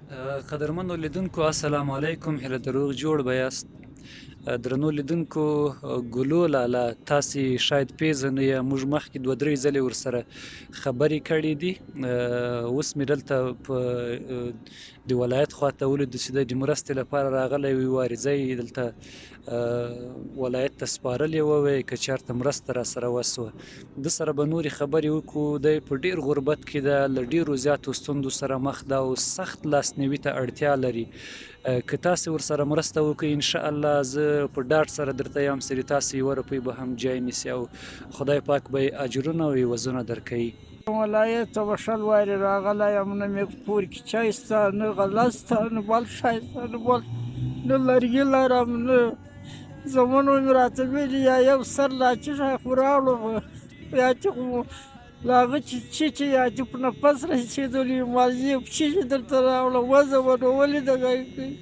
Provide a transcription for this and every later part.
قدرمنو لیدونکو السلام علیکم، هیله ده روغ جوړ به یاست. درنو لیدونکو، ګلو لالا تاسې شاید پیژنئ، موږ مخکې دوه درې ځلې ورسره خبرې کړې دي. اوس مې دلته په د ولایت خواته ولید چې د مرستې لپاره راغلی وي، عریضه یې دلته ولایت ته سپارلې وه، وایي که چېرته مرسته راسره وسوه ده سره به نورې خبرې وکړو. دی په ډېر غربت کې ده، له ډېرو زیاتو ستونزو سره مخ ده او سخت لاسنیوي ته اړتیا لري. که تاسې ورسره مرسته وکړئ، انشاءالله زه په ډاډ سره درته یم چې د تاسې یوه روپۍ به هم جای نیسي او خدای پاک به یې اجرونه او عوضونه درکوي. ولایت ته به شل وارې راغلی یم، نه مې کور کې چای شته، نه غله شته، نه بل شی شته، نه بل، نه لرګي لرم، نه زمونو مې راته ویلي یا یو سر لا چې شی خو راوړم، یا چې خو له هغه چې چې چې یا چې په نفس رسېدلي مالزې چې چې درته راوړم، وزه به نو ولې دغه کوي؟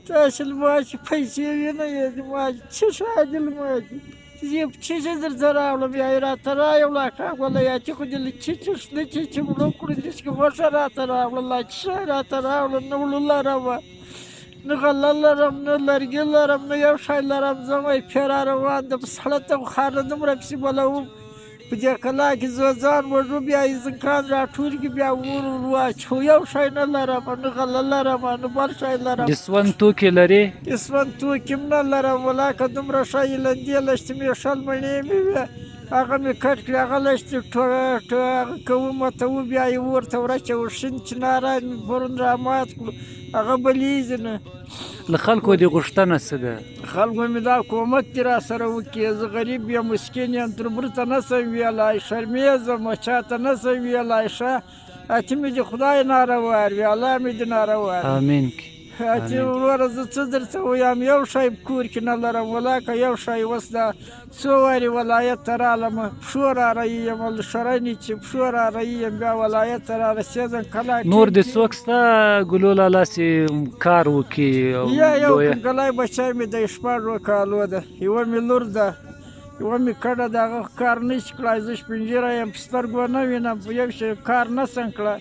تاسې له ما چې پیسې وینئ، ما څه شی دي له ما دي، زه چې چې درته راوړم، یا یې راته رایوړه اکا ګله، یا چې خو دې له چې چې شنه چې چې مړه کړو، دې چې غوښه راته راوړه، لا چې شی راته راوړه، نه وړو لرم، نه غله لرم، نه لرګي لرم، نه یو شی لرم. زه مې پېر روان دم، سړه ته خانه دومره پسې بلوم په دې کلا کې، زه ځان وژو، بیا یې زنکان راټول کړي، بیا ور ور واچو. یو شی نه لرم، نه غله لرم، نه بل شی لرم. د سون توکي لرې؟ د سون توکي هم نه لرم، ولاکه دومره شی لندې لښتې مې شل مڼې مې وې، هغه مې کټ کړې، هغه لښتې هغه کوم متوو، بیا یې اور ته ورچوو. شین چناران مې پرون رامات کړو، هغه بلېږي نه. له خلکو دې غوښتنه څه ده؟ خلکو مې دا کومک دې را سره وکړي، زه غریب یم، مسکین یم، تربور ته نه سم ویلی، شرمېږم، چا ته نه سم ویلی. ښه اتي مې دې خدای ناروار وي، الله مې دې ناروار وي. امین. اتي وروره زه څه درته ووایم، یو شی په کور کې نه لرم، ولاکه یو شی. اوس دا څو وارې ولایت ته رالم، پښو را رهي یم، له ښرنې چې پښو را رهي یم، بیا ولایت ته را رسېږم، کلا نور دې څوک سته ګلو لالا چې کار وکړي؟ یا یو کنګلی بچی مې دی، شپږو کالو ده، یوه مې لور ده، یوه مې کډه ده، هغه کار نه شي کړای. زه سپینږیری یم، په سترګو نه وینم، په یو شي کار نه شم کړای،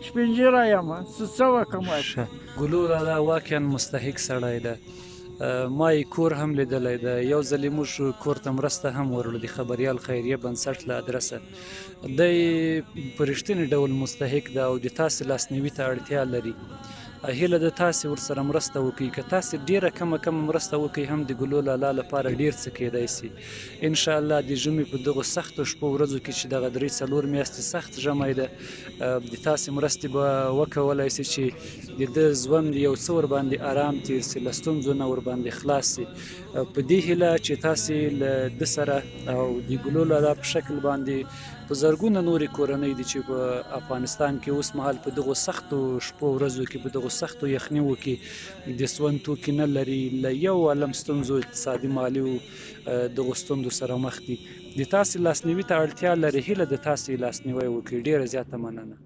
سپینږیری یم، څه څه وکړم؟ ګلو لالا واقعا مستحق سړی ده، ما یې کور هم لیدلی ده، یو ځل یې موږ کور ته مرسته هم ورکړه د خبریال خیریه بنسټ له ادرسه. دی په رښتیني ډول مستحق ده او د تاسې لاسنیوي ته اړتیا لري. هیله ده تاسې ورسره مرسته وکړئ. که تاسې ډېره کمه کمه مرسته وکړئ هم د ګلو لالا لپاره ډېر څه کېدای سي. انشاءالله د ژمي په دغو سختو شپو ورځو کې چې دغه درې څلور میاشتې سخت ژمی ده، د تاسې مرستې به وکولای سي چې د ده ژوند یو څه ورباندې ارام تېر سي، له ستونزو نه ورباندې خلاص سي. په دې هیله چې تاسې له ده سره او د ګلو لالا په شکل باندې په زرګونه نورې کورنۍ دي چې په افغانستان کې اوس مهال په دغو سختو شپو ورځو کې، په دغو سختو یخنیو کې د سون توکي نه لري، له یو عالم ستونزو اقتصادي مالي دغو ستونزو سره مخ دي، د تاسې لاسنیوي ته اړتیا لري. هیله د تاسې لاسنیوی وکړي. ډېره زیاته مننه.